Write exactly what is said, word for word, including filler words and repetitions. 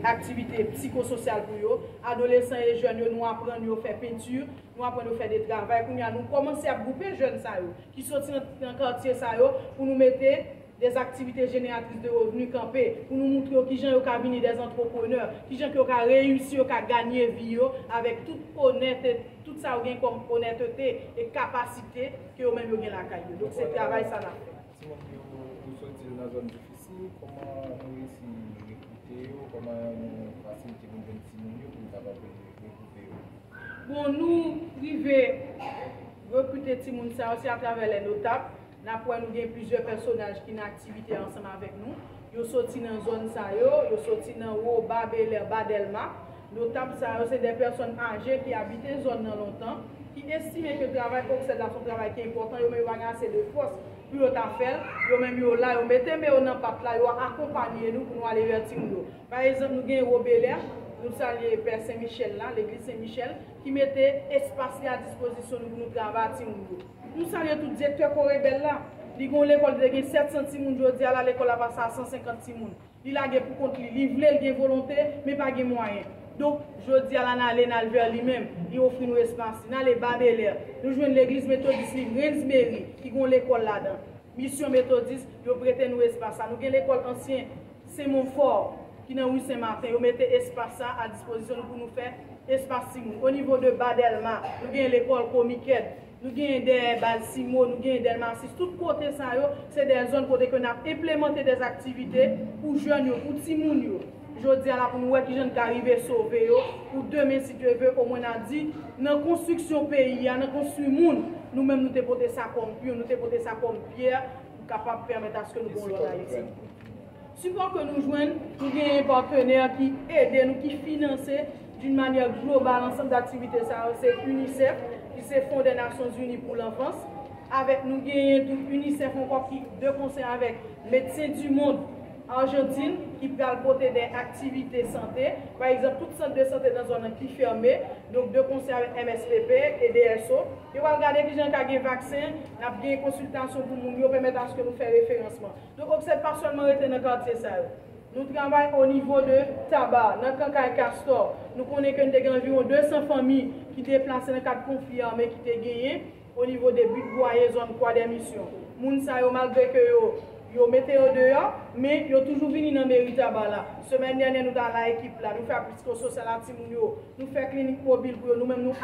aktivite psikososyal pou yo. Adolesan e jèn yo, nou aprann yo fè penti, nou aprann yo fè de travay. Kounye a, nou kòmanse ap gwoupe jèn sa yo ki soti nan, nan katye sa yo pou nou mete de aktivite jeneratris de revni kanpe, pou nou moutre yo kijan yo ka vini de antreprenè, kijan ke yo ka reyisi, yo ka ganye vi yo avèk tout onèt, tout sa yo gen kòm onètete e kapasite ke yo menm yo gen lakay yo. Donk, se travay sa n ap fè. Timoun yo, nou soti nan zòn difisil, kòman nou reyisi rekrite yo, kòman nou fasilite pou nou jwenn timoun yo pou nou kapab regwoupe yo? Bon, nou rive rekrite timoun sa yo, se atravè lè notab. N ap wè nou gen plizyè pèsonaj ki nan aktivite ansanm avèk nou. Yo soti nan zòn sa yo, yo soti nan Woba, Belè, Ba Dèlma. Notab sa yo, se de pèsòn aje ki abite zòn nan lontan, ki estime ke travay Oksèd la se yon travay ki enpòtan, yo menm yo pa gen ase de fòs pou yo ta fè l. Yo menm yo la, yo mete men yo nan pat la, yo akonpanye nou pou nou ale vè timoun yo. Pa egzanp, nou gen Wobelè, nou salye Pè Sen Michèl la, legliz Sen Michèl, ki mete espas li a dispozisyon nou pou nou travay ak timoun yo. Nou salye tou direktè Korebèl la. Li gen yon lekòl, li te gen sèt san timoun, jodi a la, lekòl la pase a san senkant timoun. Li lage pou kont li, li vle, li gen volonte, men pa gen mwayen. Donk, jodi a la, n ale, n al vè li menm, li ofri nou espas li. N ale Ba Belè, nou jwenn legliz metodis li, Rensbury, ki gen yon lekòl ladan. Misyon Metodis, yo prete nou espas sa. Nou gen lekòl ansyen Sen Monfò, ki nan ri Sen Maten. Yo mete espas sa a dispozisyon nou pou nou fè espas timoun. O nivo de Ba Dèlma, nou gen lekòl Komikèd, nou gen dèyè baz Simo, nou gen Dèlma sis. Tout kote sa yo, se de zòn kote ke n ap enplemante de aktivite pou jèn yo, pou timoun yo. Jodi a la pou nou wè kijan n ka rive sove yo, pou demen, si Dye ve, omwen n a di, nan konstriksyon peyi a, nan konstwi moun, nou menm nou te pote sa kòm pyon, nou te pote sa kòm pyè, pou kapab pèmèt aske nou gen yon lòt Ayiti. Sipò ke nou jwenn, nou genyen patnè ki ede nou, ki finanse d'une manière globale ansanm aktivite sa yo, se UNICEF, ki se Fon dè Nasyonzini pou Lanfans. Avèk nou genyen tou UNICEF ankò ki de konsè avèk Médecins du Monde Argentine ki pral pote de aktivite sante. Pa egzanp, tout sant de sante nan zòn nan ki fèmen. Donk, de konsè avèk M S P P e D S O, yo pral gade kijan ka gen vaksen, n ap gen konsiltasyon pou moun yo, pèmèt aske nou fè referansman. Donk, Oksèd pa sèlman rete nan katye sa yo. Nou travay o nivo de Taba, nan Kankay Kastò. Nou konnen ke n te gen anviwon de san fanmi ki deplase nan kad konfli ame ki te genyen o nivo de Bit Bwaye, zòn Kwa dè Misyon. Moun sa yo, malgre ke yo, yo mete yo deyò, men yo toujou vini nan meri Taba la. Semèn dènyè, nou t al la ekip la, nou fè apli psikososyal a timoun yo, nou fè klinik mobil pou yo, nou menm nou